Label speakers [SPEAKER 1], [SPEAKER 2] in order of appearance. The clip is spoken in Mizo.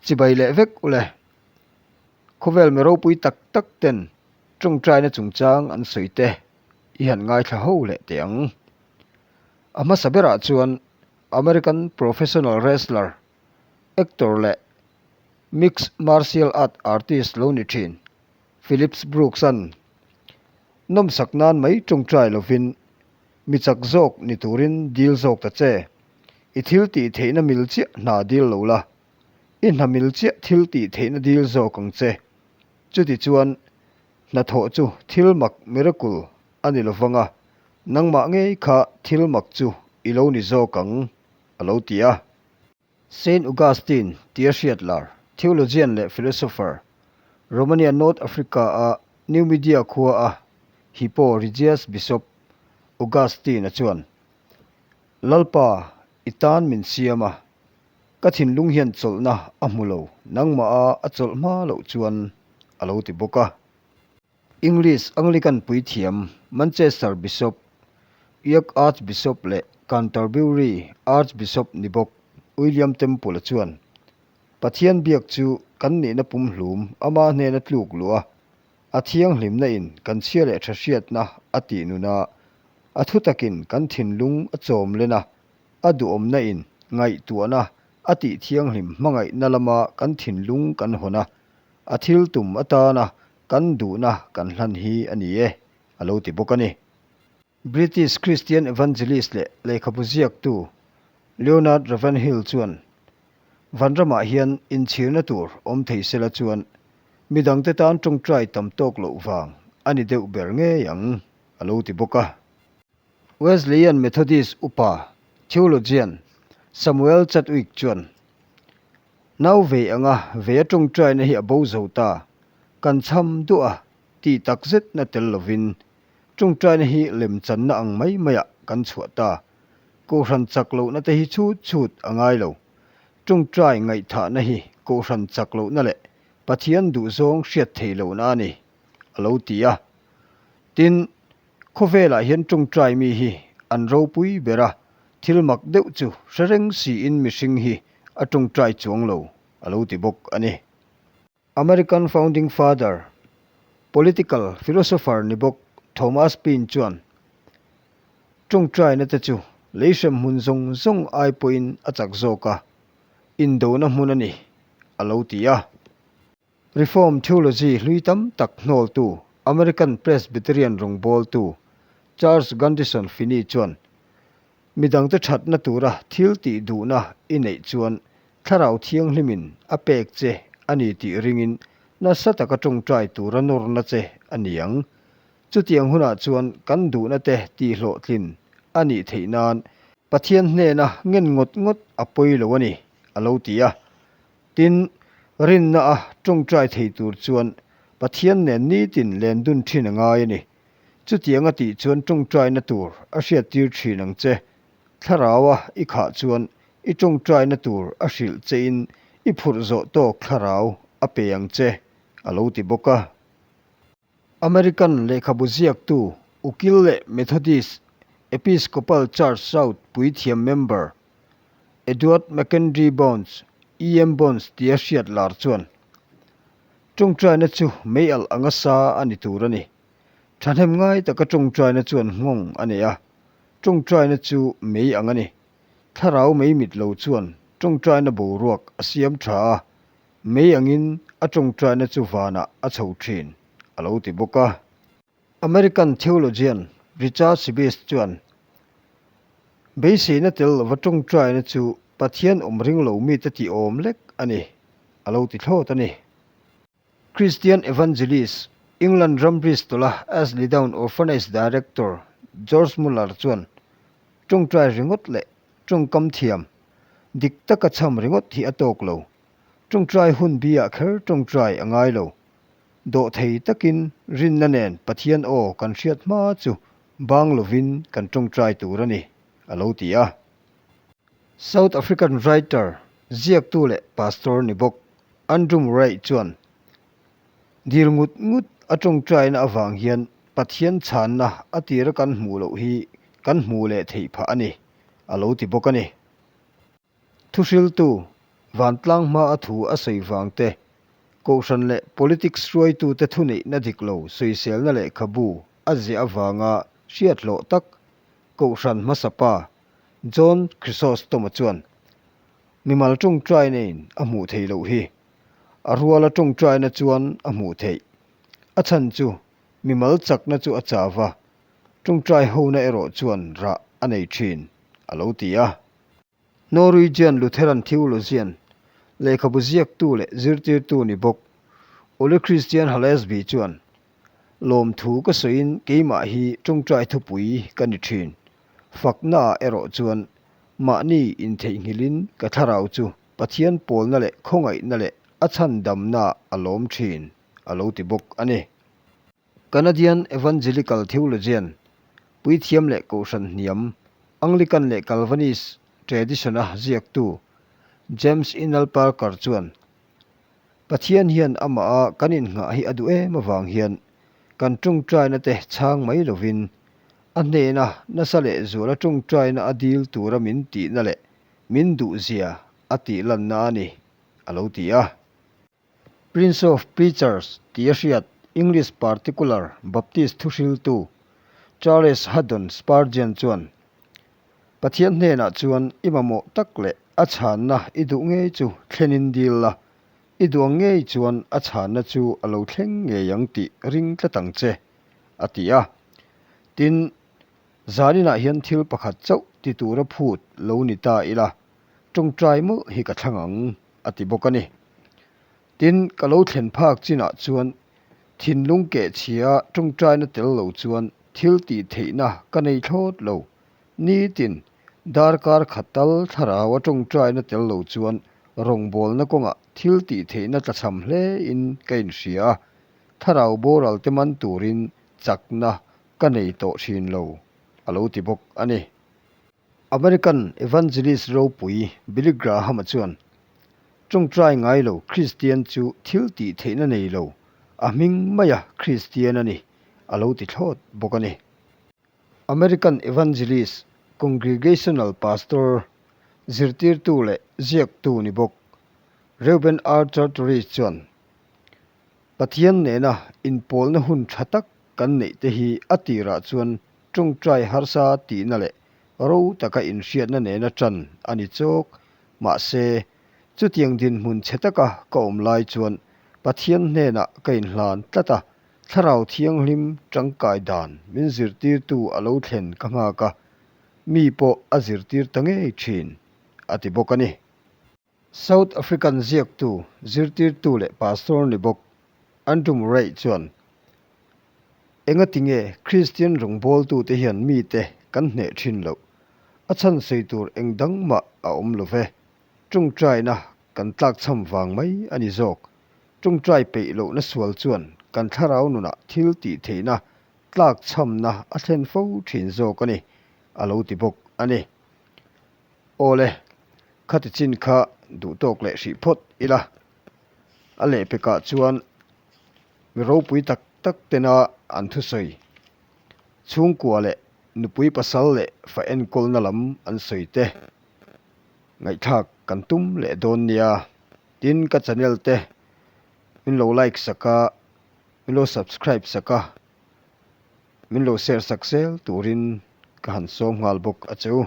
[SPEAKER 1] Chibai leh vek ule. Khawvel mi ropui tak tak ten tawngtaina chungchang an sawi te i han ngaithla ho leh teh ang. A hmasa berah chuan American professional wrestler, actor leh mixed martial art artist lo ni thin Phillips Brooks-a'n nawmsak nan mai tawngtai lovin mi chak zawk ni turin dil zawk ta che. I thil tih theihna mil chiah hna dil lo la, i hna mil chiah thil tih theihna dil zawk ang che. Chuti chuan hnathawh chu thil mak miracle a ni lovang a, nangmah ngei kha thil mak chu i lo ni zawk ang, a lo ti a. Saint Augustine tia hriat lar, theologian leh philosopher, Romania North Africa-a Numidia khua-a Hippo Regius Bishop Augustine-a chuan, Lalpa, i tan min siam a, ka thinlung hian chawlhna a hmu lo, nangmah-a a chawlh hma loh chuan, a lo ti bawk a. English Anglican puithiam Manchester Bishop, York Archbishop leh Canterbury Archbishop ni bawk William Temple-a chuan, Pathian biak chu kan nihna pumhlum ama hnena tluk luh a, a thianghlimna in kan chhia leh tha hriatna a tih nun a, a thu takin kan thinlung a chawm len a, a duhawmna in ngaihtuahna a tih thianghlim hmangaihna lama kan thinlung kan hawn a, A thil tum atana kan duhna kan hlan hi a ni e, a lo ti bawk a ni. British Christian evangelist leh lehkhabu ziaktu Leonard Ravenhill chuan, Vanramah hian inchhirna tur awm thei sela chuan midangte tan tawngtai tam tawk loh vang a ni deuh ber ngei ang, a lo ti bawk a. Wesleyan Methodist upa theologian Samuel Chadwick chuan, Nau vei anga vei a tawngtaina hi a bo zo ta, kan chham duh a tih tak zetna tel lovin tawngtaina hi lemchanna ang mai maiah kan chhuah ta. Kohhran chak lohna te hi chhut chhut a ngai lo. Tawngtai ngaihthahna hi kohhran chak lohna leh Pathian duhzawng hriat thei lohna a ni, a lo ti a. Tin, khawvelah hian tawngtai mi hi an ropui ber a, Thil mak deuh chu hre reng siin mihring hi a tawngtai chuang lo, a lo ti bawk a ni. American founding father, political philosopher ni bawk Thomas Paine chuan, Tawngtaina te chu leihrem hmun zawng zawng ai pawhin a chak zawk a, indona hmun a ni, a lo ti a. Reform theology hlui tam tak hnawltu American Presbyterian rawngbawltu Charles Grandison Finney chuan, Midangte thatna tura thil tih duhna i neih chuan Thlarau Thianghlimin a pek che a ni tih ringin nasa taka tawngtai tura nawrna che a ni ang. Chutiang hunah chuan kan duhna te tihhlawhtlin a nih theih nan Pathian hnena ngen ngawt ngawt a pawi lo a ni, a lo ti a. Tin, rinna a tawngtai thei tur chuan Pathian nen nitin len dun thin a ngai a ni. Chutiang a tih chuan tawngtaina tur a hriattir thin ang che. Thlaraua i khah chuan i tawngtaina tur a hrilh chein i phurh zawh tawk thlarau a pe ang che, a lo ti bawk a. American lehkhabu ziaktu Ukil leh Methodist Episcopal Church South puithiam member Edward McKendree Bounds, EM Bonds, tia hriat lar chuan, Tawngtaina chu mei alh anga sa a ni tur a ni. Thahnem ngai taka tawngtaina chuan nghawng a nei a, tawngtaina chu mei ang a ni. Thlarau mei mit lo chuan tawngtaina boruak a siam tha a, mei angin a tawngtaina chu vanah a chho thin, a lo ti bawk a. American theologian Richard Sibbes chuan, Beiseina tel lova tawngtaina chu Pathian awm ring lo mite tih awm lek a ni, a lo ti thlawt a ni. Christian Evangelist, England ram Bristol-a Ashley Down Orphanage Director George Muller chuan, Tawngtai ringawt leh tawngkam thiam, dik taka chham ringawt hi a tawk lo. Tawngtai hun bi-ah kher tawngtai a ngai lo. Dawhthei takin rinna nen Pathian aw kan hriat hma chu bang lovin kan tawngtai tur a ni, a lo ti a. South African writer, ziaktu leh pastor ni bawk Andrew Murray chuan, Dil ngut ngut a tawngtaina avang hian Pathian chhanna a tira kan hmuh loh hi kan hmuh leh theih phah a ni, a lo ti bawk a ni. Thuhriltu, Vantlang hmaa thu a sawi vang te, Kohhran leh politics hruaitute thuneihna dik lo sawiselna lehkhabu a ziah avanga hriat hlawh tak Kohhran hmasa pa John Chrysostom-a chuan mimal tawngtainain a hmuh theih loh hi a ruala tawngtaina chuan a hmuh theih. A chhan chu mimal chakna chu a chau va, tawngtai hona erawh chuan rah a nei thin, a lo ti a. Norwegian Lutheran theologian, lehkhabu ziaktu leh zirtirtu ni bawk Ole Christian Hallesby chuan, Lawmthu ka sawiin keimah hi tawngtai thupui ka ni thin. Faknaah erawh chuan mahni intheihnghilhin ka thlarau chu Pathian pawlna leh khawngaihna leh a chhandamnaah a lawm thin, a lo ti bawk a ni. Canadian Evangelical theologian, puithiam leh kohhran hniam, Anglican leh Calvinist tradition-a ziaktu James Inal Parker chuan, Pathian hian amaha kan innghah hi a duh em avang hian kan tawngtaina te chhang mai lovin a hnena nasa leh zuala tawngtaina a dil tura min tihna leh min duhzia a tihlanna a ni, a lo ti a. Prince of Preachers tih a hriat English Particular Baptist thuhriltu Charles Haddon Spurgeon chuan, Pathian hnenah chuan i mamawh tak leh a chhanna i duh ngei chu thlenin dil la, i duh ang ngei chuan a chhanna chu a lo thleng ngei ang tih ring tlat ang che, a ti a. Tin, zaninah hian thil pakhat chauh ti tura phut lo ni ta ila, tawngtai mawlh hi ka thlang ang, a ti bawk a ni. Tin, ka lo thlen phak chinah chuan thinlung kehchhia tawngtaina tel lo chuan thil tih theihna ka nei thlawt lo. Nitin, darkar khat tal thlarau a tawngtaina tel lo chuan rawngbawlna kawngah thil tih theihna tlachham hlein ka inhria a, thlarau boral te man turin chakna ka nei tawh thin lo, a lo ti bawk a ni. American evangelist ropui Billy Graham-a chuan, Tawngtai ngai lo Kristian chu thil tih theihna nei lo, a hming maia Kristian a ni, a lo ti thlawt bawk a ni. American evangelist, congregational pastor, zirtirtu leh ziaktu ni bawk Reuben R. Charteris chuan, Pathian nena inpawlna hun tha tak kan neih te hi a tirah chuan tawngtai harsa tihna leh ro taka inhriatna nena tan a ni chawk. Mahse, chutiang dinhmun chhe taka ka awm lai chuan Pathian hnenah ka inhlan tlat a, Thlarau Thianghlim tangkai dan min zirtirtu a lo thlen ka nghak a, mi pawh a zirtir ta ngei thin, a ti bawk a ni. South African ziaktu, zirtirtu leh pastor ni bawk Andrew Murray chuan, Engati nge Kristian rawngbawltute hian mite kan hneh thin loh? A chhan sawi tur eng dang mah a awm lo ve. Tawngtaina kan tlakchham vang mai a ni zawk. Tawngtai peih lohna sual chuan kan thlarau nunah thil tih theihna tlakchhamna a thlen fo thin zawk a ni, a lo ti bawk a ni. Awle, khati chin kha duh tawk leh hrih phawt ila. A lehpekah chuan mi ropui tak tak tena an thusawi, chhungkua leh nupui pasal leh fa enkawlna lam an sawi te ngaihthlak kan tum leh dawn nia. Tin, ka channel te min lo like sak a, min lo subscribe sak a, min lo share sak zel turin ka han sawm nghal bawk a che u.